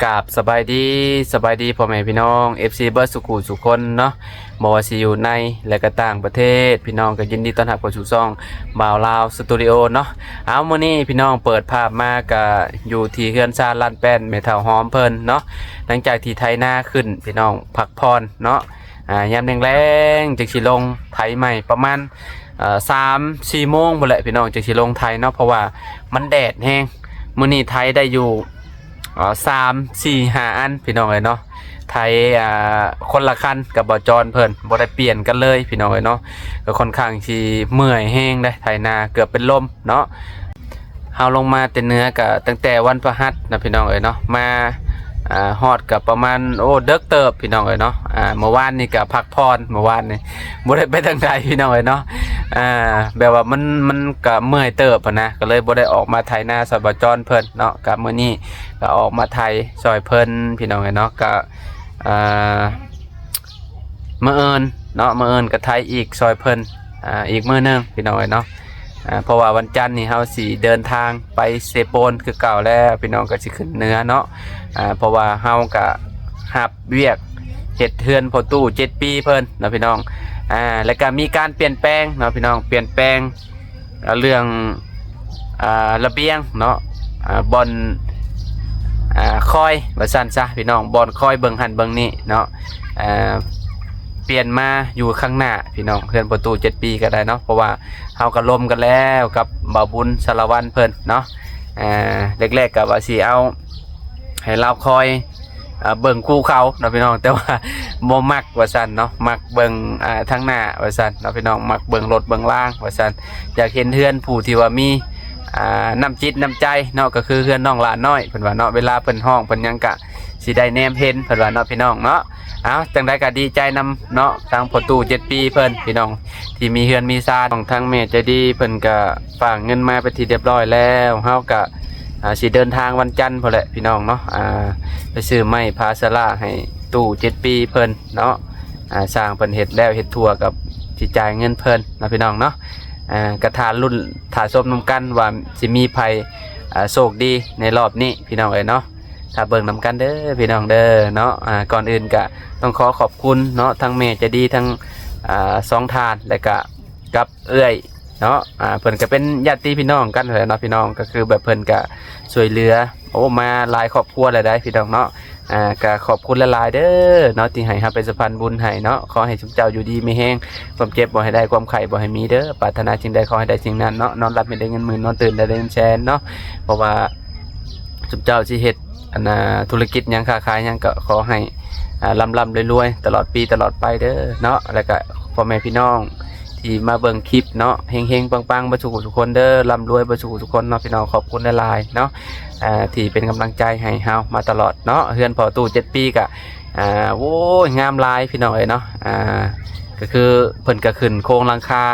ກາບສະບາຍດີ, ສະບາຍດີພໍ່ແມ່ພີ່ນ້ອງ ເອັຟຊີ ເບິດສູ່ຄູ່ສູ່ຄົນເນາະ, ບໍ່ວ່າຊິຢູ່ໃນ ແລະ ກໍຕ່າງປະເທດ, ພີ່ນ້ອງກໍຍິນດີຕ້ອນຮັບເຂົ້າສູ່ຊ່ອງບ່າວລາວສະຕູດິໂອເນາະ. ເອົາ ມື້ນີ້ພີ່ນ້ອງເປີດພາບມາກໍຢູ່ທີ່ເຮືອນຊານລານແປ້ນແມ່ເຖົ້າຫອມເພິ່ນເນາະ, ຫຼັງຈາກທີ່ໄຖນາຂຶ້ນ ພີ່ນ້ອງພັກຜ່ອນເນາະ. ອ່າ ຍາມແລງໆ ຈັ່ງຊິລົງໄຖໃໝ່ ປະມານ ເອີ່ ສາມສີ່ໂມງພຸ້ນແຫຼະພີ່ນ້ອງ ຈັ່ງຊິລົງໄຖເນາະ, ເພາະວ່າມັນແດດແຮງ. ມື້ນີ້ໄຖໄດ້ຢູ່ ເອີ່ ສາມ ສີ່ ຫ້າ ອັນ ພີ່ນ້ອງເອີຍເນາະ, ໄຖ ອ່າ ຄົນລະຄັນກັບບ່າວຈອນເພິ່ນ ບໍ່ໄດ້ປ່ຽນກັນເລີຍພີ່ນ້ອງເອີຍເນາະ. ກໍຄ່ອນຂ້າງຊິເມື່ອຍແຮງເດ້ ໄຖນາເກືອບເປັນລົມເນາະ. ເຮົາລົງມາແຕ່ເໜືອກະຕັ້ງແຕ່ວັນພະຫັດນະພີ່ນ້ອງເອີຍເນາະ, ມາ ອ່າ ຮອດກະປະມານ ໂອ້ ເດິກເຕີບພີ່ນ້ອງເອີຍເນາະ. ອ່າ ເມື່ອວານນີ້ກະພັກຜ່ອນ, ເມື່ອວານນີ້ບໍ່ໄດ້ໄປທາງໃດພີ່ນ້ອງເອີຍເນາະ. ອ່າ ແບບວ່າມັນ ມັນກະເມື່ອຍເຕີບຫັ້ນນະ, ກໍເລີຍບໍ່ໄດ້ອອກມາໄຖນາຊ່ອຍບ່າວຈອນເພິ່ນເນາະ. ກະມື້ນີ້ກະອອກມາໄຖຊ່ອຍເພິ່ນພີ່ນ້ອງເອີຍເນາະ. ກະ ອ່າ ມື້ອື່ນເນາະ, ມື້ອື່ນກໍໄຖອີກຊ່ອຍເພິ່ນ ອ່າ ອີກມື້ໜຶ່ງພີ່ນ້ອງເອີຍເນາະ. ອ່າ ເພາະວ່າວັນຈັນນີ້ເຮົາຊິເດີນທາງໄປເຊໂປນຄືເກົ່າແລ້ວ, ພີ່ນ້ອງກໍຊິຂຶ້ນເໜືອເນາະ. ອ່າ ເພາະວ່າເຮົາກໍຮັບວຽກເຮັດເຮືອນພໍ່ຕູ້ເຈັດປີເພິ່ນເນາະພີ່ນ້ອງ. ອ່າ ແລ້ວກໍມີການປ່ຽນແປງເນາະພີ່ນ້ອງ, ປ່ຽນແປງ ອ່າ ເລື່ອງ ອ່າ ລະບຽງເນາະ, ອ່າ ບ່ອນ ອ່າ ຄອຍວ່າຊັ້ນຊະພີ່ນ້ອງ, ບ່ອນຄອຍເບິ່ງຫັ້ນເບິ່ງນີ້ເນາະ. ອ່າ ປ່ຽນມາຢູ່ຂ້າງໜ້າພີ່ນ້ອງ, ເຮືອນພໍ່ຕູ້ເຈັດປີກໍໄດ້ເນາະ, ເພາະວ່າເຮົາກໍລົມກັນແລ້ວກັບບ່າວບຸນສາລະວັນເພິ່ນເນາະ. ອ່າ ແລກໆກໍວ່າຊິເອົາໃຫ້ລາວຄອຍ ອ່າ ເບິ່ງຄູເຂົາເນາະພີ່ນ້ອງ, ແຕ່ວ່າບໍ່ມັກວ່າຊັ້ນເນາະ, ມັກເບິ່ງ ອ່າ ທາງໜ້າວ່າຊັ້ນເນາະພີ່ນ້ອງ, ມັກເບິ່ງລົດເບິ່ງລາງວ່າຊັ້ນ, ຢາກເຫັນເຮືອນຜູ້ທີ່ວ່າມີ ອ່າ ນ້ຳຈິດນ້ຳໃຈເນາະ, ກໍຄືເຮືອນນ້ອງຫຼານນ້ອຍເພິ່ນວ່າເນາະ. ເວລາເພິ່ນຮ້ອງເພິ່ນຫຍັງກະຊິໄດ້ແນມເຫັນເພິ່ນວ່າເນາະພີ່ນ້ອງເນາະ. ເອົາ ຈັ່ງໃດກໍດີໃຈນຳເນາະ ທາງພໍ່ຕູ້ເຈັດປີເພິ່ນພີ່ນ້ອງ ທີ່ມີເຮືອນມີຊານ. ທາງແມ່ໃຈດີເພິ່ນກໍຝາກເງິນມາເປັນທີ່ຮຽບຮ້ອຍແລ້ວ, ເຮົາກໍ ອ່າ ຊິເດີນທາງວັນຈັນພຸ້ນແຫຼະພີ່ນ້ອງເນາະ, ອ່າ ໄປຊື້ໄມ້ພາສາລາໃຫ້ຕູ້ເຈັດປີເພິ່ນເນາະ. ອ່າ ຊ່າງເພິ່ນເຮັດແລ້ວເຮັດທົ່ວກໍຊິຈ່າຍເງິນເພິ່ນເນາະພີ່ນ້ອງເນາະ. ອ່າ ກໍຖ້າລຸ້ນຖ້າຊົມນຳກັນວ່າຊິມີໃຜ ອ່າ ໂຊກດີໃນລອບນີ້ພີ່ນ້ອງເອີຍເນາະ, ຖ້າເບິ່ງນຳກັນເດີພີ່ນ້ອງເດີເນາະ. ອ່າ ກ່ອນອື່ນກໍຕ້ອງຂໍຂອບຄຸນເນາະ ທັງແມ່ໃຈດີ ທັງ ອ່າ ສອງທ່ານ ແລະກະກັບເອື້ອຍ ເນາະ. ອ່າ ເພິ່ນກໍເປັນຍາດຕິພີ່ນ້ອງກັນຫັ້ນແຫຼະເນາະພີ່ນ້ອງ, ກໍຄືແບບເພິ່ນກໍຊ່ວຍເຫຼືອ ໂອ້ ມາຫຼາຍຄອບຄົວແລ້ວໃດ໋ພີ່ນ້ອງເນາະ. ອ່າ ກໍຂອບຄຸນຫຼາຍໆເດີເນາະ ທີ່ໃຫ້ເຮົາເປັນສະພານບຸນໃຫ້ເນາະ. ຂໍໃຫ້ຊຸມເຈົ້າຢູ່ດີມີແຮງ, ຄວາມເຈັບບໍ່ໃຫ້ໄດ້ ຄວາມໄຂ້ບໍ່ໃຫ້ມີເດີ, ປາດຖະໜາສິ່ງໃດຂໍໃຫ້ໄດ້ສິ່ງນັ້ນເນາະ, ນອນຫຼັບໃຫ້ໄດ້ເງິນໝື່ນ ນອນຕື່ນໃຫ້ໄດ້ເງິນແສນເນາະ. ເພາະວ່າຊຸມເຈົ້າຊິເຮັດ ອັນນ່າ ທຸລະກິດຫຍັງ ຄ້າຂາຍຫຍັງ ກໍຂໍໃຫ້ ອ່າ ລ່ຳໆລວຍໆ ຕະຫຼອດປີຕະຫຼອດໄປເດີເນາະ. ແລ້ວກໍພໍ່ແມ່ພີ່ນ້ອງທີ່ມາເບິ່ງຄລິບເນາະ ເຮັງໆປັງໆເບິດທຸກຜູ້ທຸກຄົນເດີ ລ່ຳລວຍເບິດທຸກຜູ້ທຸກຄົນເນາະພີ່ນ້ອງ. ຂອບຄຸນຫຼາຍໆເນາະ ອ່າ ທີ່ເປັນກຳລັງໃຈໃຫ້ເຮົາມາຕະຫຼອດເນາະ. ເຮືອນພໍ່ຕູ້ເຈັດປີກໍ ອ່າ ໂອ້ຍ ງາມຫຼາຍພີ່ນ້ອງເອີຍເນາະ. ອ່າ ກໍຄືເພິ່ນກໍຂຶ້ນໂຄງຫຼັງຄາ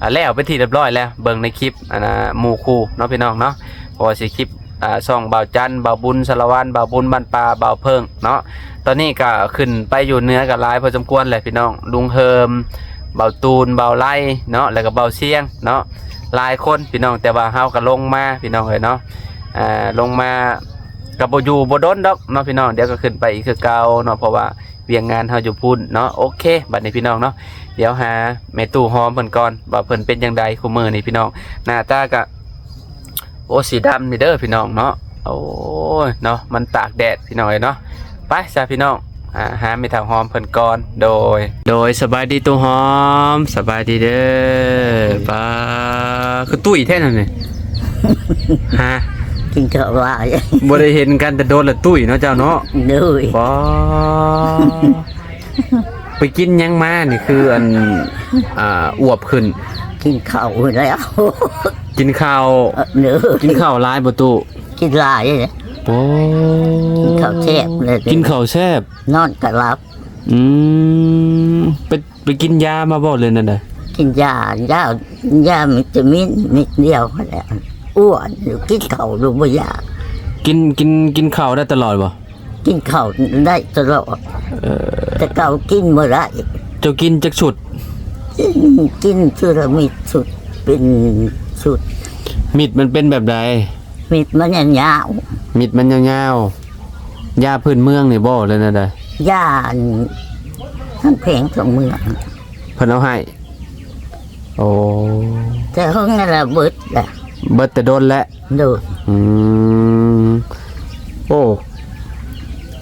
ອ່າ ແລ້ວເປັນທີ່ຮຽບຮ້ອຍແລ້ວ ເບິ່ງໃນຄລິບ ອັນນ່າ ໝູ່ຄູ່ເນາະພີ່ນ້ອງເນາະ. ເພາະວ່າຊິຄລິບ ອ່າ ຊ່ອງບ່າວຈັນ ບ່າວບຸນສາລະວັນ ບ່າວບຸນບ້ານປ່າ ບ່າວເຜິ້ງເນາະ. ຕອນນີ້ກໍຂຶ້ນໄປຢູ່ເໜືອກໍຫຼາຍພໍສົມຄວນແຫຼະພີ່ນ້ອງ, ລຸງເຮີມ ບ່າວຕູນ ບ່າວໄລເນາະ ແລ້ວກໍບ່າວຊຽງເນາະ, ຫຼາຍຄົນພີ່ນ້ອງ. ແຕ່ວ່າເຮົາກໍລົງມາພີ່ນ້ອງເອີຍເນາະ, ອ່າ ລົງມາກໍບໍ່ຢູ່ບໍ່ດົນດອກເນາະພີ່ນ້ອງ, ດຽວກໍຂຶ້ນໄປອີກຄືເກົ່າເນາະ ເພາະວ່າ ວຽກງານເຮົາຢູ່ພຸ້ນເນາະ. ໂອເຄ ບັດນີ້ພີ່ນ້ອງເນາະ ດຽວຫາແມ່ຕູ້ຫອມເພິ່ນກ່ອນ ວ່າເພິ່ນເປັນຈັ່ງໃດຄູ່ມື້ນີ້ພີ່ນ້ອງ. ໜ້າຕາກະ ໂອ້ ສີດຳນີ້ເດີພີ່ນ້ອງເນາະ. ໂອ້ຍເນາະ ມັນຕາກແດດພີ່ນ້ອງເອີຍເນາະ. ໄປຊະພີ່ນ້ອງ ອ່າ ຫາແມ່ເຖົ້າຫອມເພິ່ນກ່ອນ. ໂດຍ ໂດຍ ສະບາຍດີຕູ້ຫອມ ສະບາຍດີເດີ. ປາ ຄືຕຸ້ຍແທ້ນັ້ນນີ້ ຮະ ກິນເຂົ້າຫຼາຍ ບໍ່ໄດ້ເຫັນກັນແຕ່ດົນລະຕຸ້ຍເນາະເຈົ້າເນາະ. ໂດຍ ປາ ໄປກິນຫຍັງມານີ້ ຄືອັນ ອ່າ ອວບຂຶ້ນ? ກິນເຂົ້າແລ້ວ ກິນເຂົ້າ. ເອີ ກິນເຂົ້າຫຼາຍບໍ່ຕູ້? ກິນຫຼາຍເດ້. ໂອ້ ກິນເຂົ້າແຊບເລີຍ ກິນເຂົ້າແຊບ ນອນກໍຫຼັບ. ອືມ ໄປ ໄປກິນຢາມາບໍ່ ຫຼືແນວໃດ? ກິນຢາ ຢາ ຢາວິຕາມິນເມັດດຽວຫັ້ນແຫຼະ. ອ້ວນຢູ່ ກິນເຂົ້າຢູ່ບໍ່ຢາກ. ກິນ ກິນ ກິນເຂົ້າໄດ້ຕະຫຼອດບໍ່? ກິນເຂົ້າໄດ້ຕະຫຼອດ. ເອີ ແຕ່ເກົ່າກິນບໍ່ໄດ້. ເຈົ້າກິນຈັກຊຸດ? ກິນ ກິນເທື່ອລະເມັດຊຸດ ເປັນຊຸດ. ເມັດມັນເປັນແບບໃດ? ເມັດມັນຍາວໆ. ເມັດມັນຍາວ ຢາພື້ນເມືອງນີ້ບໍ່ ຫຼືແນວໃດ? ຢາອັນ ທາງແຂວງທາງເມືອງ ເພິ່ນເອົາໃຫ້. ໂອ້ ແຕ່ເຫິງນັ້ນລະເບິດລະ ເບິດແຕ່ດົນແລ້ວ. ໂດຍ. ອືມ ໂອ້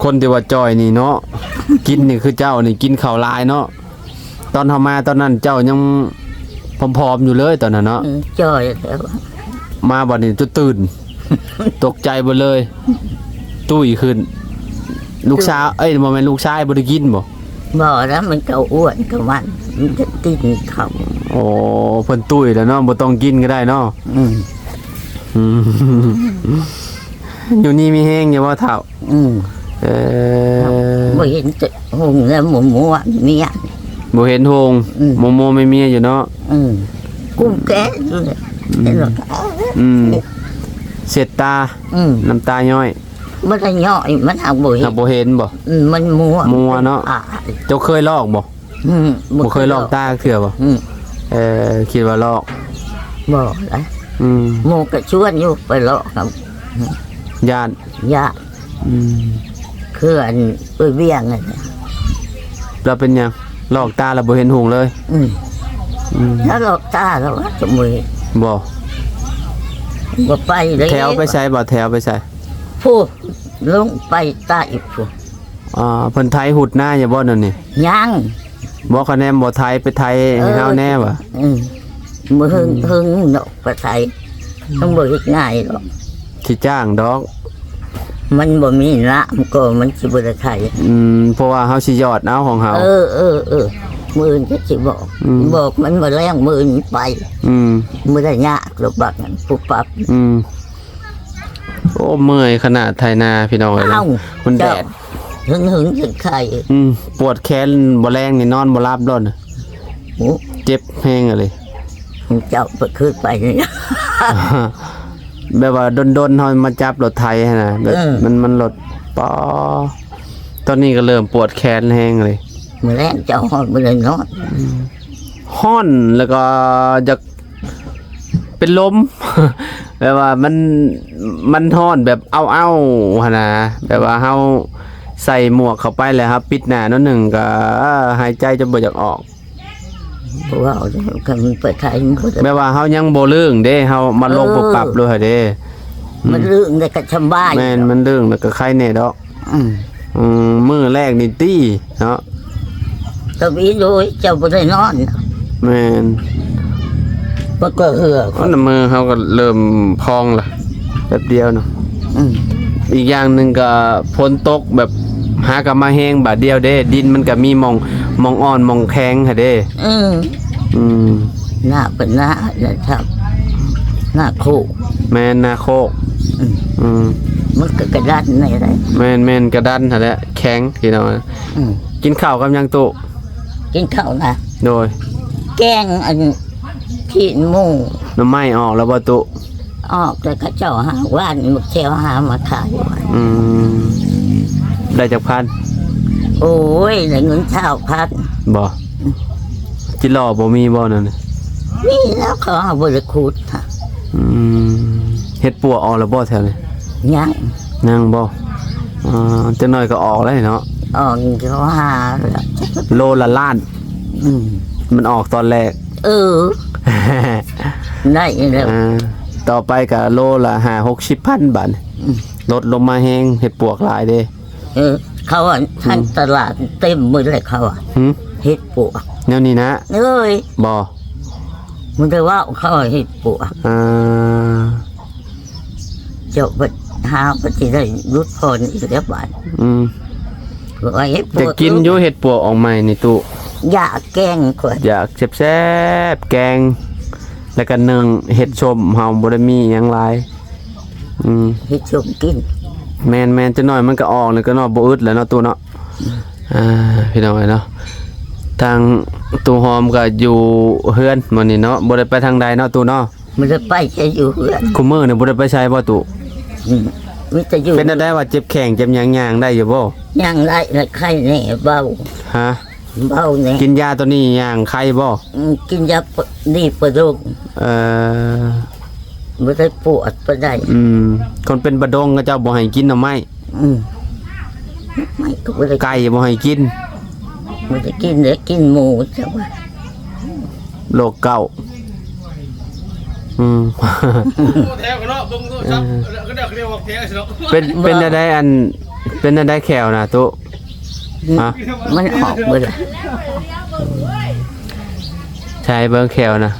ຄົນທີ່ວ່າຈ່ອຍນີ້ເນາະ ກິນນີ້ຄືເຈົ້ານີ້ກິນເຂົ້າຫຼາຍເນາະ. ຕອນເຮົາມາຕອນນັ້ນເຈົ້າຍັງຜອມໆຢູ່ເລີຍຕອນນັ້ນເນາະ. ອືມ ຈ່ອຍແລ້ວ ມາບັດນີ້ຈະຕື່ນ ຕົກໃຈເບິດເລີຍ ຕຸ້ຍຂຶ້ນ. ລູກສາວ ເອີຍ ບໍ່ແມ່ນ ລູກຊາຍບໍ່ໄດ້ກິນບໍ່? ບໍ່ລະ ມັນກໍອ້ວນຂອງມັນ ມັນຈະກິນເຂົ້າ. ໂອ້ ເພິ່ນຕຸ້ຍແລ້ວເນາະ ບໍ່ຕ້ອງກິນກໍໄດ້ເນາະ. ອືມ ອືມ ຢູ່ດີມີແຮງຢູ່ບໍ່ເຖົ້າ? ອືມ ເອີ ບໍ່ເຫັນແຕ່ຫຸ່ງແລ້ວໝູເມຍ ບໍ່ເຫັນຫຸ່ງ ອືມ ໝູເມຍຢູ່ເນາະ. ອືມ ກຸ້ມແກະຢູ່ເລີຍ. ອືມ ເຫັນບໍ່? ອືມ ເຊັດຕາ ອືມ ນ້ຳຕາຍ້ອຍ. ບໍ່ໄດ້ຍ້ອຍ ມັນຫາກບໍ່ເຫັນ ຫາກບໍ່ເຫັນບໍ່? ອືມ ມັນມົວ ມົວເນາະ. ອ່າ ເຈົ້າເຄີຍລອກບໍ່? ອືມ ບໍ່ເຄີຍລອກຕາຈັກເທື່ອບໍ່? ອືມ ເອີ ຄິດວ່າລອກ. ບໍ່ລະ. ອືມ ໝູ່ກໍຊວນຢູ່ໄປລອກນຳ. ຢ້ານ ຢ້ານ. ອືມ ຄືອັນເອື້ອຍວຽງນັ້ນນະ. ລາວເປັນຫຍັງ? ລອກຕາແລ້ວບໍ່ເຫັນຫຸ່ງເລີຍ? ອືມ ອືມ ລາວລອກຕາແລ້ວວ່າຈະບໍ່ເຫັນ. ບໍ່ ບໍ່ໄປເລີຍ. ແຖວໄປໃສບໍ່? ແຖວໄປໃສ? ພຸ້ນ ລົງໄປໃຕ້ພຸ້ນ. ອ່າ ເພິ່ນໄຖຫຸດນາຢູ່ບໍ່ດຽວນີ້? ຍັງ. ບໍ່ ຄະແນນບໍ່ໄຖ ໄປໄຖໃຫ້ເຮົາແດ່ວ່າ. ເອີ ອືມ ມື້ເຫິງ ອືມ ເຫິງດອກໄປໄຖ ມັນບໍ່ເຮັດງ່າຍດອກ. ຊິຈ້າງດອກ ມັນບໍ່ມີນ້ຳກໍມັນຊິບໍ່ໄດ້ໄຖ. ອືມ ເພາະວ່າເຮົາຊິຢອດເອົາຂອງເຮົາ. ເອີ ເອີ ເອີ ມື້ອື່ນກໍຊິບອກ. ອືມ ບອກມັນມື້ແລງ ມື້ອື່ນໄປ. ອືມ ບໍ່ໄດ້ຍາກດອກບັກນັ້ນ ປຸບປັບ. ອືມ ໂອ້ ເມື່ອຍຂະໜາດໄຖນາພີ່ນ້ອງເອີຍ. ເອົ້າ ມັນແດດ ເຈົ້າ ຫຶງໆ ຈັ່ງໄຄ. ອືມ ປວດແຂນບໍ່ແລງນີ້ນອນບໍ່ຫຼັບໂລດ. ໂອ້ ເຈັບແຮງອີ່ຫຼີ. ເຈົ້າໄປຄືໄປນີ້ ແບບວ່າດົນໆ ເຮົາມາຈັບລົດໄຖຫັ້ນນະ ແບບ ເອີ ມັນ ມັນລົດ ປາ ຕອນນີ້ກໍເລີ່ມປວດແຂນແຮງເລີຍ. ມື້ແລງເຈົ້າຮອດບໍ່ໄດ້ນອນ. ອືມ ຮ້ອນ ແລ້ວກໍຢາກ ເປັນລົມ ແບບວ່າມັນ ມັນຮ້ອນແບບເອົາໆ ຫັ້ນນະ ແບບວ່າເຮົາໃສ່ໝວກເຂົ້າໄປແລ້ວເຮົາປິດໜ້າໜ້ອຍໜຶ່ງກໍຫາຍໃຈຈົນບໍ່ຢາກອອກ. ບໍ່ເວົ້າ ຄັນໄປໄທມັນບໍ່ໄດ້ ແບບວ່າເຮົາຍັງບໍ່ເລີ້ງເດ້ ເຮົາມາລົງ ເອີ ປຸບປັບໂລດຫັ້ນເດ້. ອືມ ມັນເລີ້ງແລ້ວກໍສະບາຍ. ແມ່ນ ມັນເລີ້ງແລ້ວກໍໄຄແດ່ດອກ. ອືມ ອືມ ມື້ແລກນີ້ຕິເນາະ ຕະຫວີໂດຍ ເຈົ້າບໍ່ໄດ້ນອນ. ແມ່ນ ມັນກໍເຫື່ອ ອັນນັ້ນ ມືເຮົາກໍເລີ່ມພອງລະ ແປັບດຽວເນາະ. ອືມ ອີກຢ່າງໜຶ່ງກໍຝົນຕົກແບບຫາກໍມາແຮງບາດດຽວເດ້ ດິນມັນກໍມີໝ່ອງ ໝ່ອງອ່ອນໝ່ອງແຂງຫັ້ນເດ້. ອືມ ອືມ ໜ້າເປັນໜ້າ ໜ້າທັບ ໜ້າໂຄກ. ແມ່ນ ໜ້າໂຄກ. ອືມ ອືມ ມັນກໍກະດັນແດ່ໃດ. ແມ່ນໆ ກະດັນຫັ້ນແຫຼະ ແຂງພີ່ນ້ອງ. ອືມ ກິນເຂົ້າກັບຫຍັງຕຸ? ກິນເຂົ້ານະ ໂດຍ ແກງອັນຊີ້ນໝູ. ໜໍ່ໄມ້ອອກແລ້ວບໍ່ຕຸ? ອອກແລ້ວ ເຂົາເຈົ້າຫາ ວານໝົດແຖວຫາມາຂາຍ. ອືມ ໄດ້ຈັກພັນ? ໂອ້ຍ ໄດ້ເງິນຊາວພັນ. ບໍ່ ອືມ ຈິຫຼໍ່ບໍ່ມີບໍ່ນັ້ນ? ມີແລ້ວ ເຂົາຫາບໍ່ໄດ້ຂຸດ. ອືມ ເຫັດປວກອອກແລ້ວບໍ່ແຖວນີ້? ຍັງ ຍັງບໍ່? ອ່າ ຈັກໜ້ອຍກໍອອກແລ້ວເນາະ. ອອກ ເຂົາຫາ ໂລລະລ້ານ. ອືມ ມັນອອກຕອນແລກ. ເອີ ໄດ້ແລ້ວ. ອ່າ ຕໍ່ໄປກໍໂລລະຫ້າຫົກສິບພັນບາດ. ອືມ ລົດລົງມາແຮງ ເຫັດປວກຫຼາຍເດ້. ເອີ ເຂົາວ່າ ອືມ ທາງຕະຫຼາດເຕັມໝົດເລີຍ ເຂົາວ່າ. ຫື? ເຫັດປວກແນວນີ້ນະ. ເອີຍ ບໍ່ ມັນໄດ້ເວົ້າ ເຂົາວ່າເຫັດປວກ. ອ່າ ເຈົ້າບັດຫາບັດຊິໄດ້ຫຼຸດຜ່ອນອີກແລ້ວບາດ. ອືມ ວ່າເຫັດປວກ ຈະກິນຢູ່ເຫັດປວກອອກໃໝ່ນີ້ຕຸ? ຢາກແກງຂ້ອຍ ຢາກແຊບໆ ແກງ ແລ້ວກໍໜຶ້ງ ເຮັດສົ້ມ ເຮົາບໍ່ໄດ້ມີຫຍັງຫຼາຍ. ອືມ ເຮັດສົ້ມກິນ. ແມ່ນໆ ຈັກໜ້ອຍມັນກໍອອກ ແລ້ວກໍເນາະ ບໍ່ອຶດແລ້ວເນາະ ຕູ້ເນາະ. ອ່າ ພີ່ນ້ອງເອີຍເນາະ ທາງຕູ້ຫອມກໍຢູ່ເຮືອນມື້ນີ້ເນາະ ບໍ່ໄດ້ໄປທາງໃດເນາະ ຕູ້ເນາະ. ບໍ່ໄດ້ໄປ ແຕ່ຢູ່ເຮືອນ. ຄູ່ມື້ນີ້ບໍ່ໄດ້ໄປໃສບໍ່ຕູ້? ອືມ ມີແຕ່ຢູ່. ເປັນແນວໃດວ່າເຈັບແຂ້ງເຈັບຫຍັງ ຍ່າງໄດ້ຢູ່ບໍ່? ຍ່າງໄດ້ ແລ້ວໄຄແດ່ ເບົາ. ຮະ? ເບົາແດ່. ກິນຢາໂຕນີ້ຍ່າງໄຄບໍ່? ອືມ ກິນຢາດີປະດົງ. ເອີ ບໍ່ໄດ້ປວດປານໃດ. ອືມ ຄົນເປັນປະດົງເຂົາເຈົ້າບໍ່ໃຫ້ກິນໜໍ່ໄມ້. ອືມ ໄມ້ກໍບໍ່ໄດ້ ໄກ່ບໍ່ໃຫ້ກິນ ບໍ່ໄດ້ກິນເດ້ ກິນໝູຊະວ່າ ໂລກເກົ້າ ອືມ ແຖວເນາະ ເບິ່ງໂທລະສັບ ເອີ ກໍໄດ້ເຂົາເອີ້ນວ່າແຖວເນາະ ເປັນ ເປັນແນວໃດ ອັນ ເປັນແນວໃດແຂ້ວນະຕຸ? ຮະ? ມັນອອກເບິດລະ ໃສເບິ່ງແຂ້ວນະ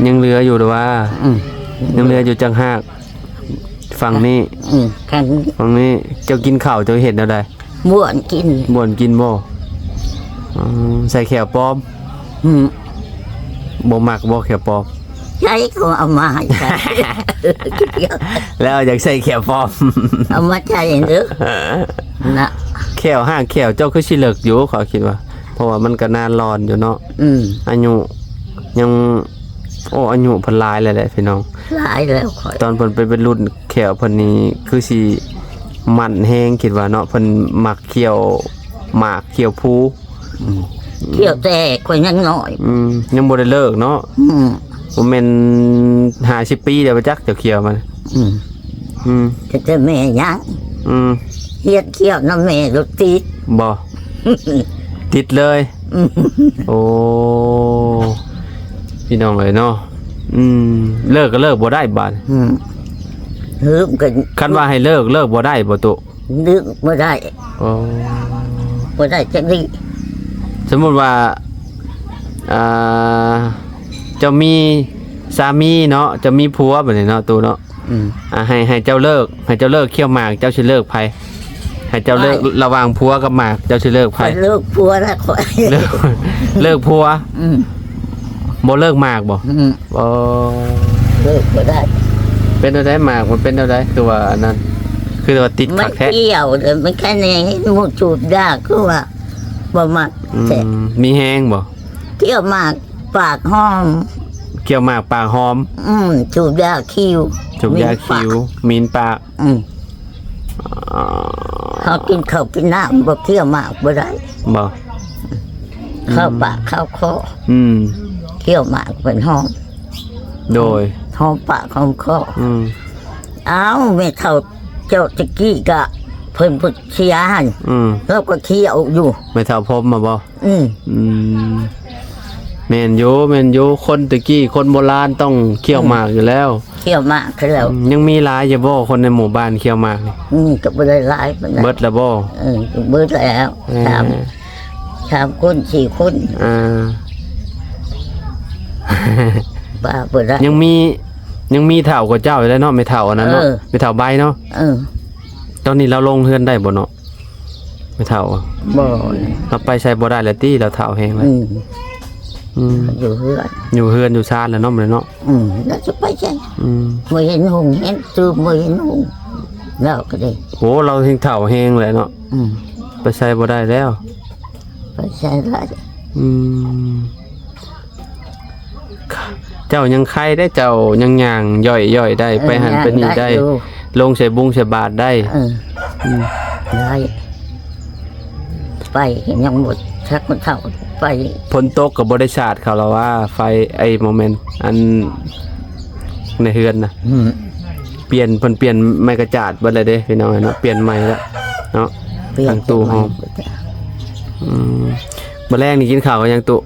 ຍັງເຫຼືອຢູ່ຫຼືວ່າ? ອືມ ຍັງເຫຼືອຢູ່ຈັກຮາກ? ຝັ່ງນີ້ ອືມ ຝັ່ງ ຝັ່ງນີ້ ເຈົ້າກິນເຂົ້າເຈົ້າເຮັດແນວໃດ? ບ້ວນກິນ ບ້ວນກິນບໍ່? ອືມ ໃສ່ແຂ້ວປອມ? ອືມ ບໍ່ມັກບໍ່ແຂ້ວປອມ? ໃສ່ກໍເອົາມາໃຫ້ໃສ່ ແລ້ວຢາກໃສ່ແຂ້ວປອມ ເອົາມາໃສ່ເດີ ນະ ແຂ້ວ ຮາກແຂ້ວເຈົ້າຄືຊິເລິກຢູ່ ຂ້ອຍຄິດວ່າ ເພາະວ່າມັນກໍນານຫຼອນຢູ່ເນາະ ອືມ ອາຍຸຍັງ ໂອ້ ອາຍຸເພິ່ນຫຼາຍແລ້ວແຫຼະພີ່ນ້ອງ ຫຼາຍແລ້ວຂ້ອຍ ຕອນເພິ່ນເປັນ ເປັນລຸ້ນແຂ້ວເພິ່ນນີ້ຄືຊິໝັ້ນແຮງ ຄິດວ່າເນາະ ເພິ່ນມັກຂ້ຽວໝາກຂ້ຽວພູ ອືມ ຂ້ຽວແຕ່ຂ້ອຍຍັງນ້ອຍ ອືມ ຍັງບໍ່ໄດ້ເລີກເນາະ ອືມ ບໍ່ແມ່ນຫ້າສິບປີແລ້ວບໍ່ຈັກເຈົ້າຂ້ຽວມາ ອືມ ອືມ ແຕ່ແມ່ຍັງ ອືມ ຮຽນຂ້ຽວນຳແມ່ໂລດຕິດ ບໍ່ ຕິດເລີຍ ອືມ ໂອ້ ພີ່ນ້ອງເອີຍເນາະ ອືມ ເລີກກໍເລີກບໍ່ໄດ້ບາດ ອືມ ເລີກກໍ ຄັນວ່າໃຫ້ເລີກ ເລີກບໍ່ໄດ້ບໍ່ຕຸ? ເລີກບໍ່ໄດ້ ໂອ້ ບໍ່ໄດ້ຈັກດີ້ ສົມມຸດວ່າ ອ່າ ເຈົ້າມີສາມີເນາະ ເຈົ້າມີຜົວບາດນີ້ເນາະ ຕູ້ເນາະ ອືມ ອ່າ ໃຫ້ ໃຫ້ເຈົ້າເລີກ ໃຫ້ເຈົ້າເລີກຂ້ຽວໝາກ ເຈົ້າຊິເລີກໃຜ? ໃຫ້ເຈົ້າເລີກ ໂອ້ຍ ລະຫວ່າງຜົວກັບໝາກ ເຈົ້າຊິເລີກໃຜ? ຂ້ອຍເລີກຜົວລະຂ້ອຍ ເລີກ ເລີກຜົວ ອືມ ບໍ່ເລີກໝາກບໍ່? ອືມ ບໍ່ ເລີກບໍ່ໄດ້ ເປັນແນວໃດໝາກ ມັນເປັນແນວໃດ? ຄືວ່າອັນນັ້ນ ຄືວ່າຕິດຄັກແທ້ ມັນຂ້ຽວເດີ ມັນແຄ່ນີ້ ໝູດສູບຢາ ຄືວ່າບໍ່ມັກ ອືມ ແທ້ ມີແຮງບໍ່? ຂ້ຽວໝາກປາກຫອມ ຂ້ຽວໝາກປາກຫອມ ອືມ ສູບຢາຄິວ ສູບຢາຄິວ ມີນປາກ ມີນປາກ ອືມ ເຮົາກິນເຂົ້າກິນນ້ຳບໍ່ຂ້ຽວໝາກບໍ່ໄດ້ ບໍ່ ເຂົ້າປາກເຂົ້າຄໍ ອືມ ຂ້ຽວໝາກເພິ່ນຫອມ ໂດຍ ຫອມປາກຫອມຄໍ ອືມ ອ້າວ ແມ່ເຖົ້າເຈົ້າແຕ່ກີ້ກະເພິ່ນຜູ້ເສຍຫັ້ນ ອືມ ລາວກໍຂ້ຽວຢູ່ ແມ່ເຖົ້າພົມມາບໍ່? ອືມ ອືມ ແມ່ນຢູ່ ແມ່ນຢູ່ ຄົນແຕ່ກີ້ ຄົນໂບລານຕ້ອງຂ້ຽວໝາກຢູ່ແລ້ວ ຂ້ຽວໝາກຄືແລ້ວ ອືມ ຍັງມີຫຼາຍຢູ່ບໍ່ ຄົນໃນໝູ່ບ້ານຂ້ຽວໝາກນີ້? ອືມ ກໍບໍ່ໄດ້ຫຼາຍປານໃດ ເບິດແລ້ວບໍ່? ເອີ ເບິດແລ້ວ ເອີ ສາມ ສາມຄົນ ສີ່ຄົນ ອ່າ ວ່າບໍ່ໄດ້ ຍັງມີ ຍັງມີເຖົ້າກວ່າເຈົ້າຢູ່ເດ້ເນາະ ແມ່ເຖົ້າອັນນັ້ນເນາະ ເອີ ແມ່ເຖົ້າໃບເນາະ ເອີ ຕອນນີ້ລາວລົງເຮືອນໄດ້ບໍ່ເນາະ? ແມ່ເຖົ້າ ບໍ່ ລາວໄປໃສບໍ່ໄດ້ແລ້ວຕິ ລາວເຖົ້າແຮງແລ້ວ ອືມ ອືມ ຢູ່ເຮືອນ ຢູ່ເຮືອນຢູ່ຊານແລ້ວເນາະ ບັດນີ້ເນາະ ອືມ ລາວຈະໄປໃສ ອືມ ບໍ່ເຫັນຫຸ່ງເຫັນຕື່ມ ບໍ່ເຫັນຫຸ່ງ ລາວກໍໄດ້ ໂອ້ ລາວແຮງເຖົ້າແຮງແລ້ວເນາະ ອືມ ໄປໃສບໍ່ໄດ້ແລ້ວ ໄປໃສໄດ້ ອືມ ເຈົ້າຍັງໄຄເດ້ ເຈົ້າຍັງຍ່າງຍ່ອຍໆໄດ້ ເອີ ໄປຫັ້ນໄປນີ້ໄດ້ ຍ່າງໄດ້ຢູ່ ລົງໃສ່ບຸງໃສ່ບາດໄດ້ ເອີ ອືມ ໄດ້ ໄປຍັງບໍ່ຈັກຄົນເຖົ້າໄປ ຝົນຕົກກໍບໍ່ໄດ້ສາດເຂົາລະວ່າ ໄຟ ໄອ້ ບໍ່ແມ່ນ ອັນ ໃນເຮືອນນະ ອືມ ປ່ຽນ ເພິ່ນປ່ຽນໄມ້ກະຈາດເບິດແລ້ວເດ້ພີ່ນ້ອງເອີຍເນາະ ປ່ຽນໃໝ່ແລ້ວເນາະ ປ່ຽນ ທາງຕູ້ຫ້ອງ ເປັນໃໝ່ເບິດແລ້ວ ອືມ ມື້ແລງນີ້ກິນເຂົ້າກັບຫຍັງຕູ້?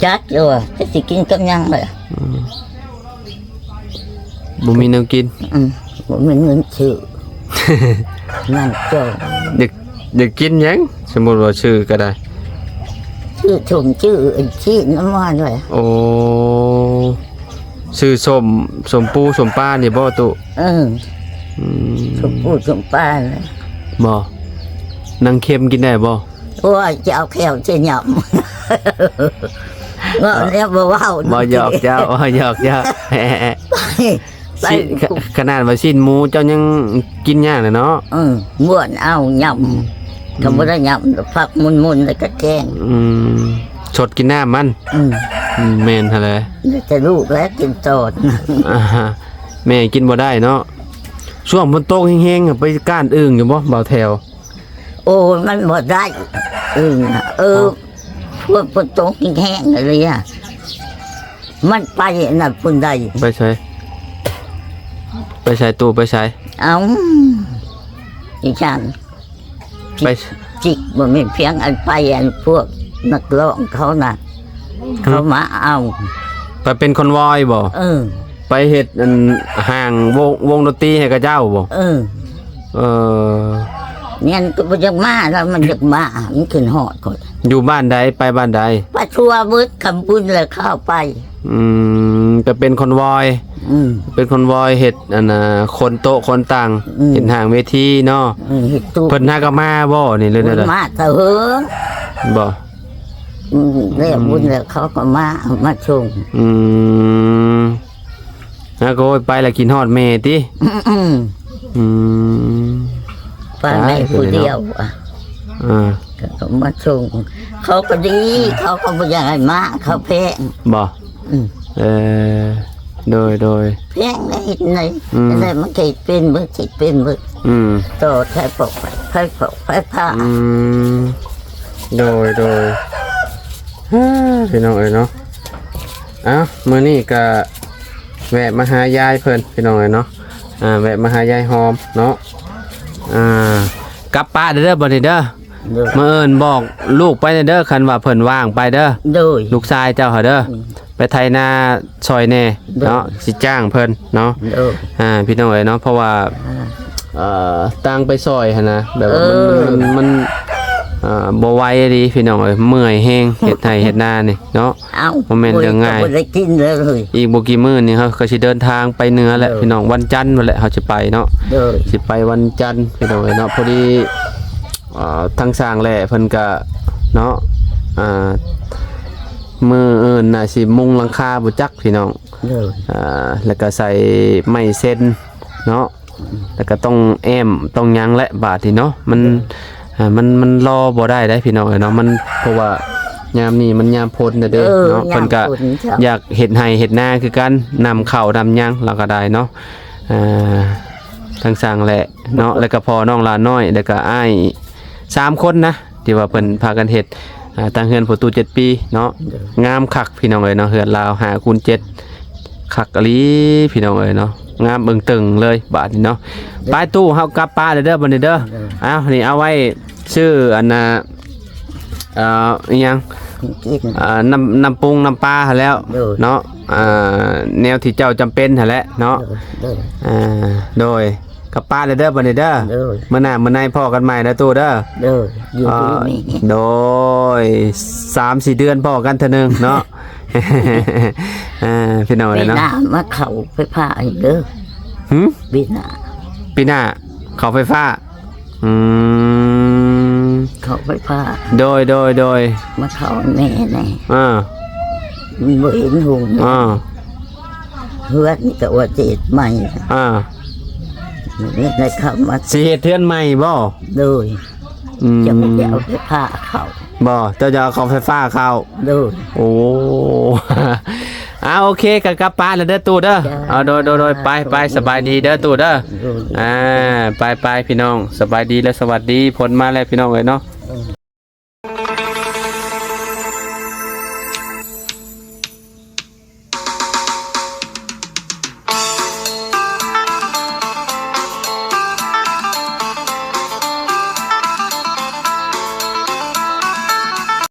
ຈັກຢູ່ວ່າ ຈັກຊິກິນກັບຫຍັງລະ ອືມ ບໍ່ມີແນວກິນ ອືມ ບໍ່ມີເງິນຊື້ ນັ້ນຈ້ອຍ ຢາກ ຢາກກິນຫຍັງ? ສົມມຸດວ່າຊື້ກໍໄດ້ ຊື້ຖົງ ຊື້ອັນຊີ້ນນຳມັນແຫຼະ ໂອ້ ຊື້ສົ້ມ ສົ້ມປູສົ້ມປານີ້ບໍ່ຕູ້? ເອີ ອືມ ສົ້ມປູສົ້ມປານະ ບໍ່ ໜັງເຄັມກິນໄດ້ບໍ່? ໂອ້ຍ ຈະເອົາແຂ້ວຈະຫຍ້ຳ ເວົ້າແນວບໍ່ເວົ້າ ບໍ່ ຫຍອກເຈົ້າ ຫຍອກເຈົ້າ ໄປ ໄປ ຊິ ຂະໜາດວ່າຊີ້ນໝູເຈົ້າຍັງກິນຍາກເລີຍເນາະ ເອີ ບ້ວນເອົາຫຍ້ຳ ອືມ ກໍບໍ່ໄດ້ຫຍ້ຳ ພັກໝຸ່ນໆ ແລ້ວກໍແກງ ອືມ ຊົດກິນນ້ຳມັນ ອືມ ອືມ ແມ່ນຫັ້ນແຫຼະ ແຕ່ລູກແລ້ວກິນຕອນ ອ່າ ແມ່ກິນບໍ່ໄດ້ເນາະ ຊ່ວງຝົນຕົກແຮງໆ ໄປກ້ານອຶ່ງຢູ່ບໍ່ ບ່າວແຖວ? ໂອ້ຍ ມັນບໍ່ໄດ້ອຶ່ງນະ ເອີ ພວກຝົນຕົກແຮງໆ ອີ່ຫຼີອະ ມັນໄປອັນນັ້ນພຸ້ນໃດ ໄປໃສ? ໄປໃສຕູ້ ໄປໃສ? ເອົ້າ ອີຫຍັງ ໄປ ຈິກ ບໍ່ແມ່ນພຽງອັນໄປ ອັນພວກນັກຮ້ອງເຂົານະ ເຂົາມາເອົາ ໄປເປັນຄອນວອຍບໍ່? ເອີ ໄປເຮັດອັນຫ້າງວົງ ວົງດົນຕີໃຫ້ເຂົາເຈົ້າບໍ່? ເອີ ເອີ ແມ່ນກໍບໍ່ຢາກມາແລ້ວ ມັນຢາກມາ ມັນຂຶ້ນຮອດຂ້ອຍ ຢູ່ບ້ານໃດ? ໄປບ້ານໃດ? ໄປທົ່ວເບິດ ຄຳບຸນແລ້ວເຂົ້າໄປ ອືມ ກໍເປັນຄອນວອຍ ອືມ ເປັນຄອນວອຍເຮັດອັນນ່າ ຂົນໂຕະຂົນຕັ່ງ ອືມ ເຮັດຫ້າງເວທີເນາະ ອືມ ເຮັດຕູ້ ເພິ່ນຫາກໍມາບໍ່ນີ້ ຫຼືແນວໃດ? ມາແຕ່ເຫິງ ບໍ່? ອືມ ແລ້ວ ອືມ ບຸນແລ້ວເຂົາກໍມາ ເອົາມາສົ່ງ ອືມ ແລ້ວກໍໂອ້ຍ ໄປແລ້ວຄິດຮອດແມ່ຕິ? ອືມ ອືມ ໄປແມ່ຜູ້ດຽວ ອ່າ ເຂົາກໍມາສົ່ງ ເຂົາກໍດີ ເຂົາກໍບໍ່ຢາກໃຫ້ມາ ເຂົາແພງ ບໍ່? ອືມ ເອີ ໂດຍ ໂດຍ ແພງໄດ້ເຮັດໃດ ອືມ ແລ້ວມັນກໍເຮັດເປັນເບິດ ເຮັດເປັນເບິດ ອືມ ຕໍ່ໄຟຟອກ ໄຟຟອກ ໄຟຟ້າ ອືມ ໂດຍ ໂດຍ ເອີ ພີ່ນ້ອງເອີຍເນາະ ເອົ້າ ມື້ນີ້ກໍແວະມາຫາຍາຍເພິ່ນ ພີ່ນ້ອງເອີຍເນາະ ອ່າ ແວະມາຫາຍາຍຫອມເນາະ ອ່າ ກັບປະເດີ ບັດນີ້ເດີ ໂດຍ ມື້ອື່ນບອກລູກໄປແດ່ເດີ ຄັນວ່າເພິ່ນວ່າງໄປເດີ ໂດຍ ລູກຊາຍເຈົ້າຫັ້ນເດີ ອືມ ໄປໄຖນາຊ່ອຍແດ່ ໂດຍ ເນາະ ຊິຈ້າງເພິ່ນເນາະ ໂດຍ ອ່າ ພີ່ນ້ອງເອີຍເນາະ ເພາະວ່າ ອ່າ ເອີ ຕ່າງໄປຊ່ອຍຫັ້ນນະ ແບບວ່າມັນ ເອີ ມັນ ມັນ ອ່າ ບໍ່ໄຫວອີ່ຫຼີ ພີ່ນ້ອງເອີຍ ເມື່ອຍແຮງ ເຮັດໄຮ່ເຮັດນານີ້ເນາະ ເອົ້າ ບໍ່ແມ່ນເລື່ອງງ່າຍ ບໍ່ໄດ້ກິນເລີຍ ອີກບໍ່ກີ່ມື້ນີ້ເຮົາກໍຊິເດີນທາງໄປເໜືອແຫຼະ ໂດຍ ພີ່ນ້ອງ ວັນຈັນພຸ້ນແຫຼະເຮົາຊິໄປເນາະ ໂດຍ ຊິໄປວັນຈັນ ພີ່ນ້ອງເອີຍເນາະ ພໍດີ ອ່າ ທາງຊ່າງແຫຼະເພິ່ນກະເນາະ ອ່າ ມື້ອື່ນໜ້າຊິມຸງຫຼັງຄາບໍ່ຈັກພີ່ນ້ອງ ໂດຍ ອ່າ ແລ້ວກະໃສ່ໄມ້ເຊັນເນາະ ແລ້ວກະຕ້ອງແອ້ມຕ້ອງຫຍັງແຫຼະບາດນີ້ເນາະ ມັນ ໂດຍ ອ່າ ມັນ ມັນລໍບໍ່ໄດ້ເດ້ພີ່ນ້ອງເອີຍເນາະ ມັນ ເພາະວ່າຍາມນີ້ມັນຍາມຝົນແລ້ວເດ້ ເອີ ເນາະ ຍາມຝົນ ເພິ່ນກະ ເຈົ້າ ຢາກເຮັດໄຮ່ເຮັດນາຄືກັນ ນຳເຂົ້ານຳຫຍັງລາວກະໄດ້ເນາະ ອ່າ ທາງຊ່າງແຫຼະ ເນາະ ແລ້ວກໍພໍ່ນ້ອງຫຼານນ້ອຍ ແລ້ວກໍອ້າຍສາມຄົນນະ ທີ່ວ່າເພິ່ນພາກັນເຮັດ ອ່າ ຕັ້ງເຮືອນພໍ່ຕູ້ເຈັດປີເນາະ ໂດຍ ງາມຄັກພີ່ນ້ອງເອີຍເນາະ ເຮືອນລາວຫ້າຄູນເຈັດ ຄັກອີ່ຫຼີພີ່ນ້ອງເອີຍເນາະ ງາມເອີງເຕີງເລີຍບາດນີ້ເນາະ ໂດຍ ໄປຕູ້ ເຮົາກັບປະເດີ ບັດນີ້ເດີ ໂດຍ ອ້າວ ນີ້ເອົາໄວ້ຊື້ອັນນ່າ ເອີ ອີ່ຫຍັງ ກິນ ອ່າ ນ້ຳ ນ້ຳປຸງນ້ຳປາຫັ້ນແຫຼ້ວ ໂດຍ ເນາະ ອ່າ ແນວທີ່ເຈົ້າຈຳເປັນຫັ້ນແຫຼະເນາະ ໂດຍ ໂດຍ ອ່າ ໂດຍ ກັບປະເດີ ບັດນີ້ເດີ ໂດຍ ມື້ໜ້າມື້ໃນພໍ້ກັນໃໝ່ເດີຕູ້ເດີ ໂດຍ ຢູ່ດີມີແຮງ ໂດຍ ສາມສີ່ເດືອນພໍ້ກັນເທື່ອໜຶ່ງເນາະ ອ່າ ພີ່ນ້ອງເອີຍເນາະ ປີໜ້າມາເຂົ້າໄຟຟ້າອີກເດີ ຫື? ປີໜ້າ ປີໜ້າເຂົ້າໄຟຟ້າ ອືມ ເຂົ້າໄຟຟ້າ ໂດຍ ໂດຍ ໂດຍ ມາເຂົ້າແມ່ແດ່ ອ່າ ມັນບໍ່ເຫັນຫຸງ ອ່າ ເຮືອນນີ້ກໍວ່າຊິເຮັດໃໝ່ ອ່າ ເຮັດໃຫ້ເຂົ້າມາ ຊິເຮັດເຮືອນໃໝ່ບໍ່? ໂດຍ ອືມ ຈະບໍ່ໄດ້ເອົາໄຟຟ້າເຂົ້າ ບໍ່ ເຈົ້າຈະເອົາເຂົ້າໄຟຟ້າເຂົ້າ ໂດຍ ໂອ້ ອ່າ ໂອເຄ ກໍກັບປະແລ້ວເດີຕູ້ເດີ ເຈົ້າ ເອົາ ໂດຍ ໂດຍ ໂດຍ ໄປ ໄປ ສະບາຍດີເດີຕູ້ເດີ ໂດຍ ອ່າ ໄປ ໄປ ພີ່ນ້ອງ ສະບາຍດີ ແລະ ສະຫວັດດີ ຝົນມາແລ້ວ ພີ່ນ້ອງເອີຍເນາະ